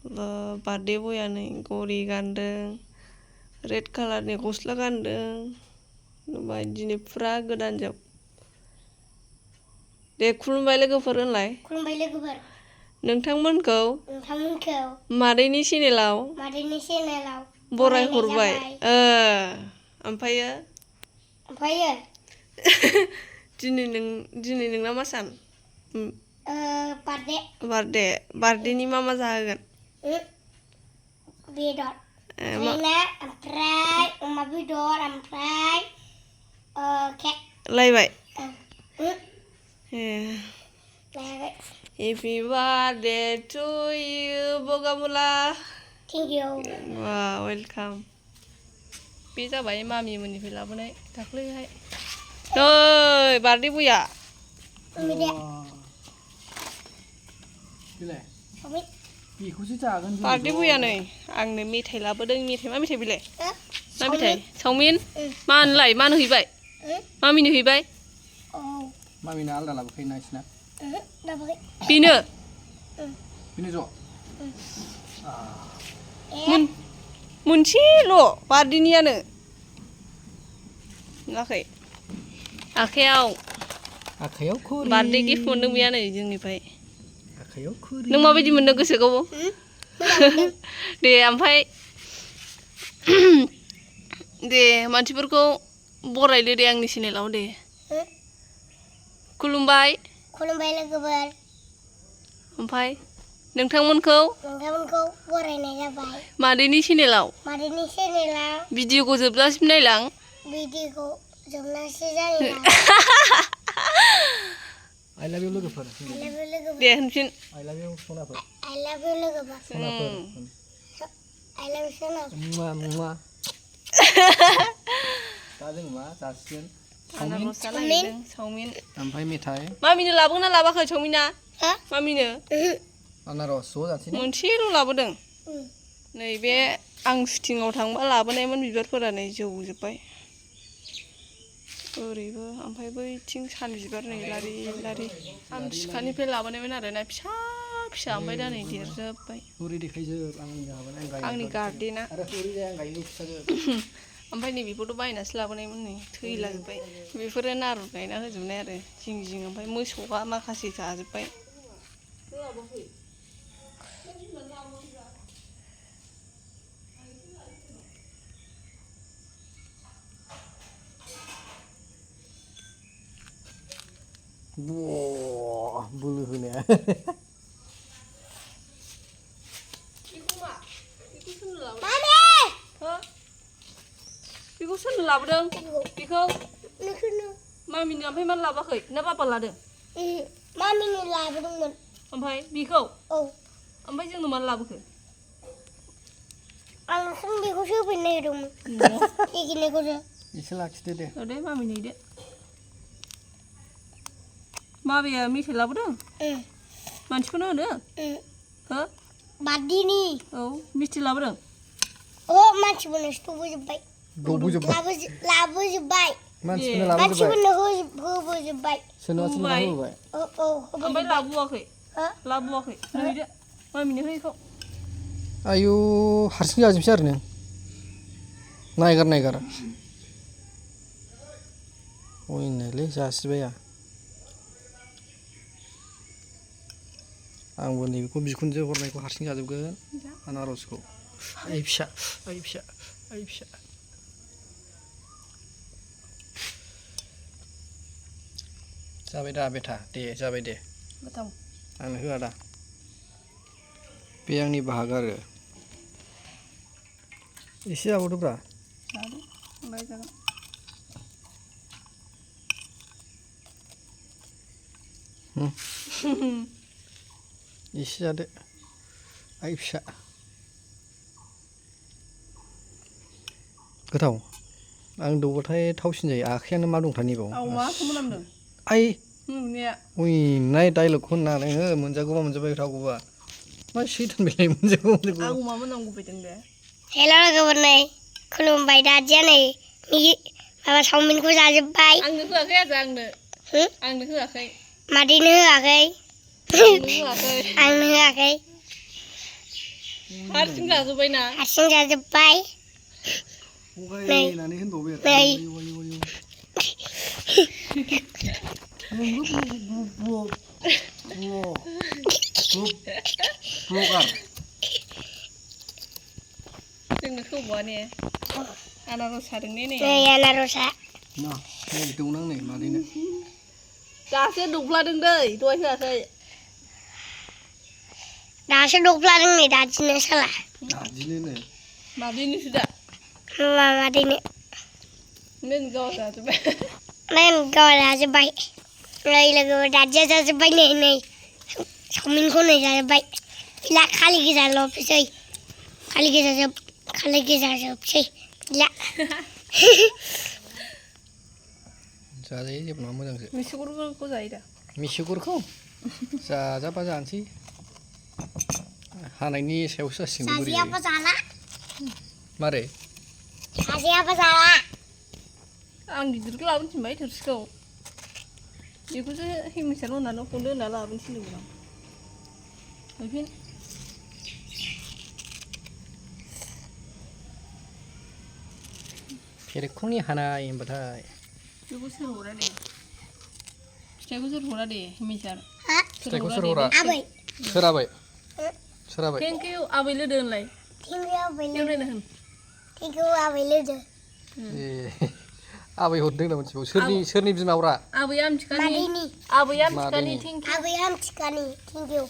birthday बया नै घरि गानदों रेड कालारनि गस्ला गानदों ओमफ्राय दिनै फुरा गोदान जोब दे खुलुमबाय लोगोफोर होनलाय खुलुमबाय लोगोफोर नोंथांमोनखौ मादैनि चेनेलाव बराय हरबाय ओमफ्रायो दिनै नोंना मा सान बार्थडेनि मा जाहोगोन बेदर ओमफ्राय अमा बेदर ओमफ्राय केक लायबाय Happy birthday to you Bogamula Thank you Wow welcome बे जाबाय मामि मोननिफ्राय लाबोनाय दाख्लैहाय नै बार्थडे बया बेखौसो जागोन बार्थडे बया नै आंनो मेथाइ लाबोदों मेथाइ मा मेथाइ बेलाय मा मेथाइ चावमिन मा होनलाय मा होहैबाय मामिनो हैबाय मामिना आलदा लाबोखायो ना इसिना बेनो ज' मोनसेल' बार्थडेनियानो नुवाखै आखायाव खुरि बार्थडे गिफ्ट मोनदों बेया नै जोंनिफ्राय आखायाव खुरि नों माबायदि मोनदों गोसोखौ दे ओमफ्राय दे मानसिफोरखौ बरायदो दे आंनि चेनेलाव दे खुलुमबाय लोगोफोर ओमफ्राय नोंथांमोनखौ बरायनाय जाबाय मादैनि चेनेलाव भिडिअखौ जोबजासिम नायलां भिडिअखौ जोबनासो जायो I love you लोगोफोर दे होनफिन I love you सनाफोर I love you लोगोफोर सनाफोर I love you सनाफोर मुवा दा जों मा जासिगोन चावमिन ओमफ्राय मेथाइ मामिनो लाबोगोन ना लाबाखै चावमिना मामिनो आनारस ज' जासै मोनसेल' लाबोदों नैबे आं शुटिंआव थांबा लाबोनायमोन बिबारफोरा नै जौजोब्बाय ओरैबो ओमफ्राय बैथिं सान बिबार नै लारि लारि आं सिखानिफ्राय लाबोनायमोन आरोना फिसा ओमफ्राय दा नै देरजोब्बाय आंनि गार्डेना ओमफ्राय नै बेखौथ' बायनासो लाबोनायमोन नै थैलाजोब्बाय बेफोरो नारु गायना होजोबनाय आरो जिं ओमफ्राय मोसौआ माखासे जाजोब्बाय बोलो होनाया बेखौ सोरनो लाबोदों बेखौ मामिनो ओमफ्राय मानो लाबोआखै ना बाबा लादों मामिनो लाबोदोंमोन ओमफ्राय बेखौ ओमफ्राय जोंनो मानो लाबोखो आं बेखौसो होफैनो नागिरदोंमोन एसे लाखिदो दे दे मामिनो हैदो माबाया मेथाइ लाबोदों मानसिफोरनो होनो हो बार्थडेनि औ मिस्थि लाबोदों मानसिफोरनोसो लाबोजोब्बाय मानसिफोरनो होबोजोब्बाय सोरनोबा होबोबाय ओमफ्राय लाबोआखै हैदो मामिनो हैखौ आयु हारसिं जाजोबसै आरो नों नायगार अयनायलै जासिबाय आंबो नैबेखौ बिखुनजो हरनायखौ हारसिं जाजोबगोन आनारसखौ आइ फिसा जाबाय दा बेटा दे जाबाय दे गोथाव आंनो होआ दा बे आंनि बाहागो आरो एसे जाबावदोब्रा एसे जादो आइ फिसा गोथाव आं दौबाथाय थावसिन जायो आखायानो मा दंथार नैबाव आइ नाय डाइलगखौ होनना नोङो मोनजागौबा मोनजाबाय थागौबा मा सैथान बेलाय मोनजागौ आं मामोन नांगौ फैदों दे हेल' लोगोफोर नै खुलुमबाय दादिया नै माबा चावमिनखौ जाजोब्बाय आंनो होआखै आंनो होआखै मादैनो होआखै आंनो होआखै हारसिं जाजोब्बायना हारसिं जाजोब्बाय गगायनानै होनबावबाय नै ब्लगार जोंनो होबावा ने आनारस हादों ने नै आनारसा ना नै दौनां नै मादैनो दासो दौफ्लादों दै दहाय होआखै दासो दौफ्लादों नै दादिनो साला दादिनो मादैनिसो दा मादैनो नों गाव जाजोब्बाय नै गाव जाजोब्बाय नै लोगो दादिया जाजोब्बाय नै चावमिनखौ नै जाजोब्बाय गैला खालि गोजाल'सै खालि गोजाजोबसै गैला जाजायो जेबो नङा मोजांसो मिसुगुरखौ जायो दा मिसुगुरखौ जाजाबा जानोसै हानायनि सायावसो जासिगोन बोरै जाजायाबा जाला मारै जाजायाबा जाला आं गिदिरखौ लाबोनो थिनबाय थोरसिखौ बेखौसो हेमिसार होनानै खनदो होनना लाबोनो थिनदोंमोन आं हैफिन फेरेखौनि हानाय होनबाथाय बेखौ सोर हरा दे फिथाइखौ सोर हरा दे हेमिसार हा फिथाइखौ सोर हरा आबै सोराबाय सोराबाय थेंक इउ आबै लोदो होनलाय थेंकिउ आबै एवरायना लोगो होन थेंकिउ आबै लोगो ए आबै हरदों ना मोनथिबाव सोरनि बिमाफ्रा आबै आमथिखानि मादैनि आबै आमथिखानि थेंक इउ आबै आमथिखानि थेंकिउ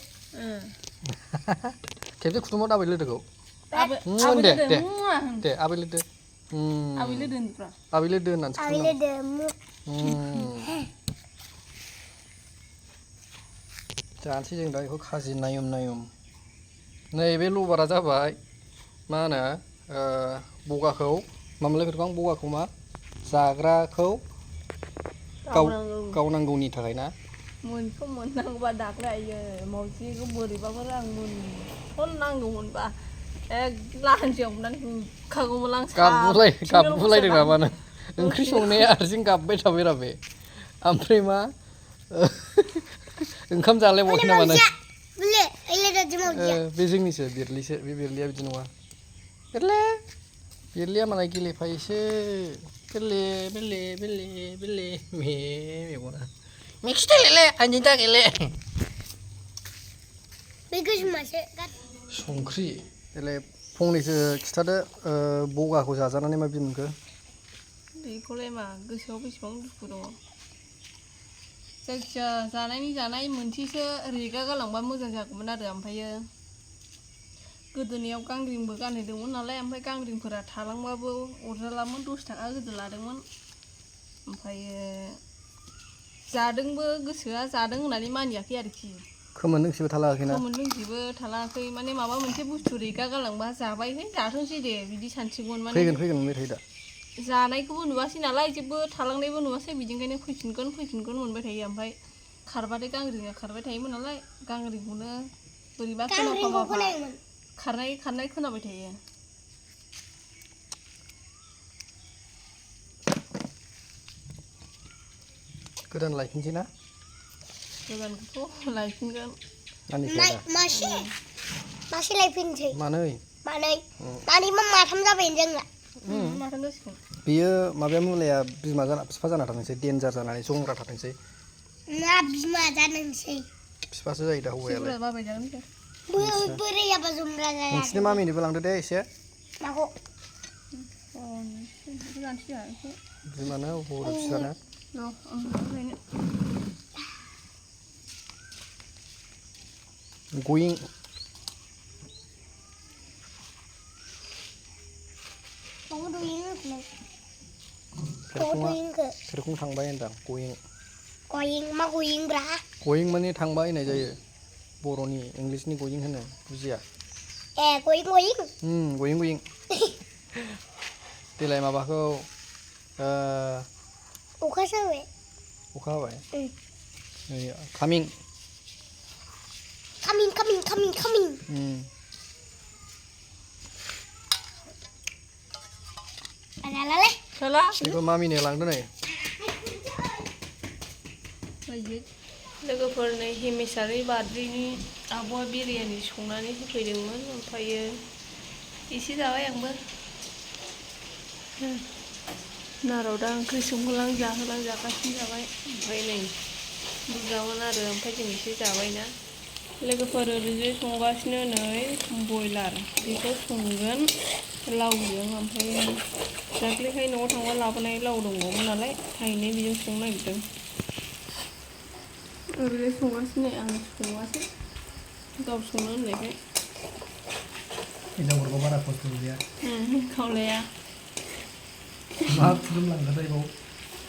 खेबसे खुदुंबाव आबै लोदोखौ आबै दे लोदो दे होन दे आबै लोदो आबै लोदो होनफ्रा आबै लोदो होननानै आबै लोगो जानोसै जों दा बेखौ खाजि नायम नैबे लबारा जाबाय मा होनो बगाखौ मामोनलाय बेखौ आं बगाखौ मा जाग्राखौ गावनांगौनि थाखाय ना मोनखौ मोननांगौबा दाख्लैयो मावजिखौ बोरैबाफोर आं मोनथ'नांगौमोनबा एक लाहानसेयाव हमनानै होखागौमोन आं गाबगुलायदों नामा नों ओंख्रि संनाया हारसिं गाबबाय थाबाय रा बे ओमफ्राय मा ओंखाम जालायबावाखै नामा नों बे जोंनिसो बिरलिसो बे बिरलिया बिदि नङा बिरलिया मालाय गेलेफायोसो बेले मेगना मिक्स गेले आंनि गेले संख्रि देलाय फंनैसो खिथादो बगाखौ जाजानानै माबायदि मोनखो बेखौलाय मा गोसोआव बेसेबां दुखु दङ जायखिया जानाय मोनसेसो रेगा गालांबा मोजां जागौमोन आरो ओमफ्रायो गोदोनायाव गांग्रिंबो गानहोदोंमोन नालाय ओमफ्राय गांग्रिंफोरा थालांबाबो अरजालामोन 10 थाखा गोदो लादोंमोन ओमफ्रायो जादोंबो गोसोआ जादों होननानै मानियाखै आरोखि खोमोन लोंसेबो थालाङाखैना खोमोन लोंसेबो थालाङाखै माने माबा मोनसे बुस्थु रेगा गालांबा जाबाय है जाथोंसै दे बिदि सानसिगौमोन माने फैगोन मोनबाय थायो दा जानायखौबो नुवासै नालाय जेबो थालांनायबो नुवासै बिदिखायनो फैफिनगोन मोनबाय थायो ओमफ्राय खारबाथाय गांग्रिङा खारबाय थायोमोन नालाय गांग्रिंखौनो बोरैबा खोनाफामाफा खारनाय खोनाबाय थायो गोदान लायफिनसै ना गोदानखौथ' लायफिनगोन मासे लायफिनसै मानै मानैमा माथाम जाबाय जोंना माथाम जासिगोन बियो माबाया मुलाया बिफा जाना थाथोंसै देन्जार जानानै जंग्रा थाथोंसै ना बिमा जानोसै बिफासो जायो दा हौवायालाय बाबाय जागोन बोरायाबा जंग्रा जाया नोंसिनि मामिनोबो लांदो दे एसे माखौ बिमानो हरो फिसानो गयिं फेरखं थांबाय होनदां गयिं मा गयिं ब्रा गयिं माने थांबाय होननाय जायो बर'नि इंलिसनि गयिं होनो बुजिया ए गयिं देलाय माबाखौ अखासो हाबाय कामिं बेखौ मामिनो लांदो नै लोगोफोर नै हेमिसारि बाद्रिनि आब'आ बिरियानि संनानै होफैदोंमोन ओमफ्रायो एसे जाबाय आंबो नाराव दा ओंख्रि संहोलां जाहोलां जागासिनो जाबाय ओमफ्राय नै बुरजामोन आरो ओमफ्राय जों एसे जाबायना लोगोफोर ओरैजाय संगासिनो नै बयलार बेखौ संगोन लावजों ओमफ्राय दाख्लैहाय न'आव थांबा लाबोनाय लाव दंबावोमोन नालाय थाइनै बेजों संनो नागिरदों ओरैजाय संगासिनो आं सङासै गाव संनो होननायखाय हिनजावफोरखौ बारा खस्थ' गैया खावलाया मा फुदुंलांगोन बाव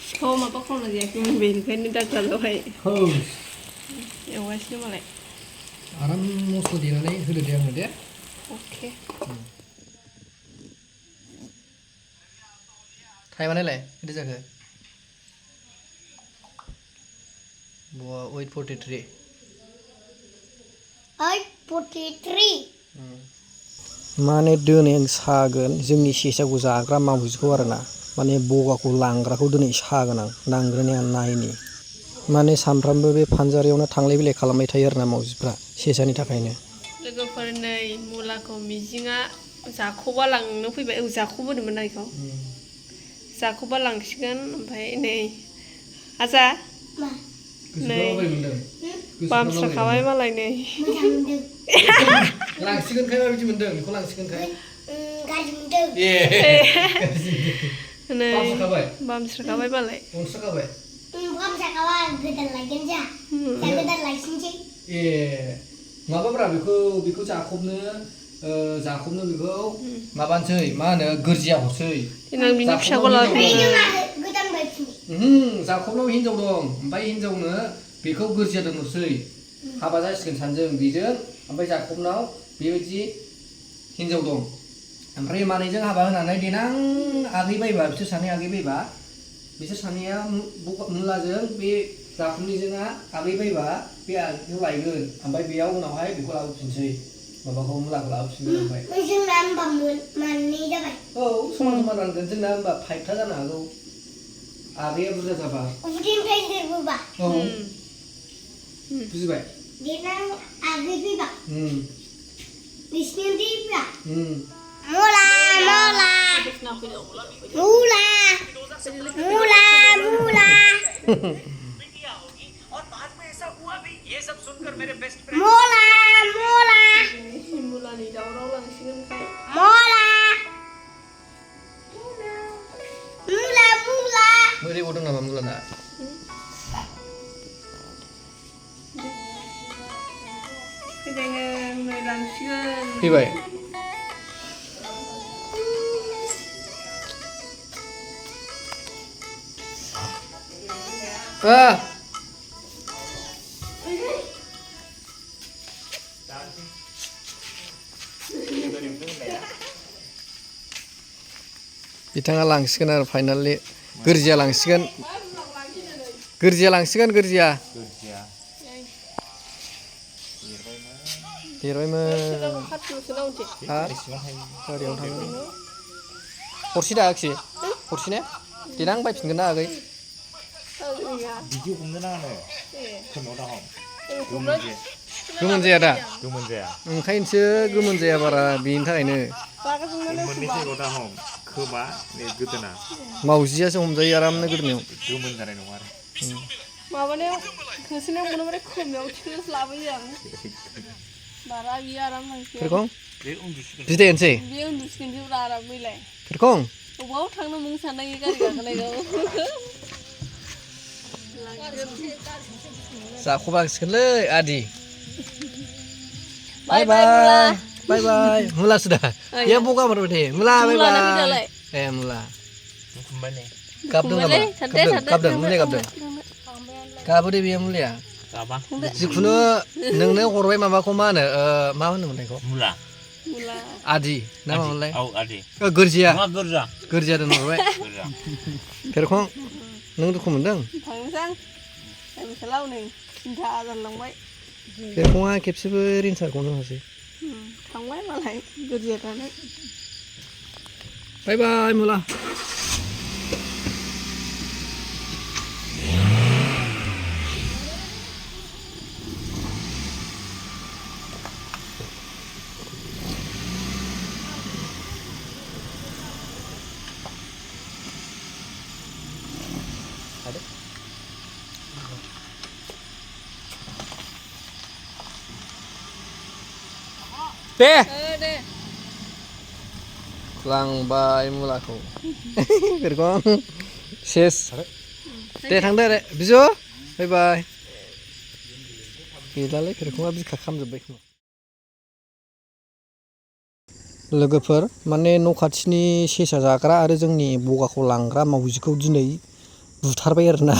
सिखाव माबा खावना जायाखैमोन बेनिखायनो दागगालावहाय एवगासिनो मालाय आराम मस्ला देनानै होदो दे आंनो दे अके टाइमा नायलाय खैथा जाखो 8:43 माने दिनै आं सागोन जोंनि सेसाखौ जाग्रा मावजिखौ आरोना माने बगाखौ लांग्राखौ दिनै सागोन आं नांग्रोनाया नायनि माने सानफ्रामबो बे फानजारियावनो थांलाय फैलाय खालामबाय थायो आरोना मावजिफ्रा सेसानि थाखायनो लोगोफोर नै मुलाखौ मिजिङा जाख'बा लांनो फैबाय जाख'ब होनोमोन ना बेखौ जाख'बा लांसिगोन ओमफ्राय नै आजा नै बामस्राखाबाय मालाय नै लांसिगोनखाय माबायदि मोनदों बेखौ लांसिगोनखाय गाज्रि मोनदों नै बामस्राखाबाय मालाय बामस्राखाबाय बामस्राखाबा गोदान लायगोन जा गोदान लायसिनसै माबाब्रा बेखौ जाखबनो बेखौ माबानोसै मा होनो गोरजिया हरसै बिनि फिसाखौ गोदान बायफिन जाखबनाव हिनजाव दं ओमफ्राय हिनजावनो बेखौ गोरजिया दोनहरसै हाबा जासिगोन सानजों बेजों ओमफ्राय जाखबनाव बेबायदि हिनजाव दं ओमफ्राय मानैजों हाबा होनानै देनां आगैबायबा बिसोर सानै आगैबायबा बिसोर सानैया मुलाजों बे जाखबनिजोंआ आगैबायबा बे आगैखौ लायगोन ओमफ्राय बेयाव उनावहाय बेखौ लाबोफिनसै माबाखौ मुलाखौ लाबोफिनगोन ओमफ्राय जोंना होनबा मानै जाबाय औ समान समान रानगोन जोंना होनबा 5था जानो हागौ आगैया बुरजा जाबा उदैनिफ्राय देरबोबा औ बुजिबाय देरनां आगै फैबा बिसिनि फैबा मुला मुलानि दावराव लांसिगोन बोरै गदों नामा मुलाना फैबाय लांसिगोन फैबाय बिथाङा लांसिगोन आरो फाइनालि गोरजिया लांसिगोन गोरजिया देरबायमोन गारियाव थांगोन हरसि दा आखि हरसि ने देनां बायफिनगोन ना आगै भिडिअ हमनो नाङानो खोमायाव दा हम गोमोन जाया दा गोमोन जाया ओंखायनोसो गोमोन जाया बारा बेनि थाखायनो मोननै जायगायाव दा हम खोमा नै गोदोना मावजियासो हमजायो आरामनो गोदोनायाव गोमोन जानाय नङा आरो माबानायाव होसोनायाव मोनोबाथाय खोमायाव थिखोनासो लाबोयो आं बारा बियो आराम थांसै बिदाय होनसै बे उन्दुसिगोन जेब्ला आराम बैलाय फिरखं अबाव थांनो मुं साननाय गारि गाखोनायखौ जाख'बांसिगोनलै आदि बाय बाय बाय बाय मुला सुdah ya buka berarti mula bye bye mula kabdeng mulai kabdeng kabur dia mulia जिखुनु नोंनो हरबाय माबाखौ मा होनोमोन बेखौ मुला आदि ना मामोनलाय औ आदि गोरजिया दोनहरबाय फेरखं नों दुखु मोनदों थांनोसां मिसालाव नै सिन्था जालांबाय फेरखङा खेबसेबो रिन्सारखौनो होआसै थांबाय मालाय गोरजिया थानो बाय बाय मुला दे दे लांबाय मुलाखौ बेरगं सेस दे थांदो दे बिजु बाय बाय गैलालै बेरगंआ बिखा खामजोब्बाय खोमा लोगोफोर माने न' खाथिनि सेसा जाग्रा आरो जोंनि बगाखौ लांग्रा मावजिखौ दिनै बुथारबाय आरोना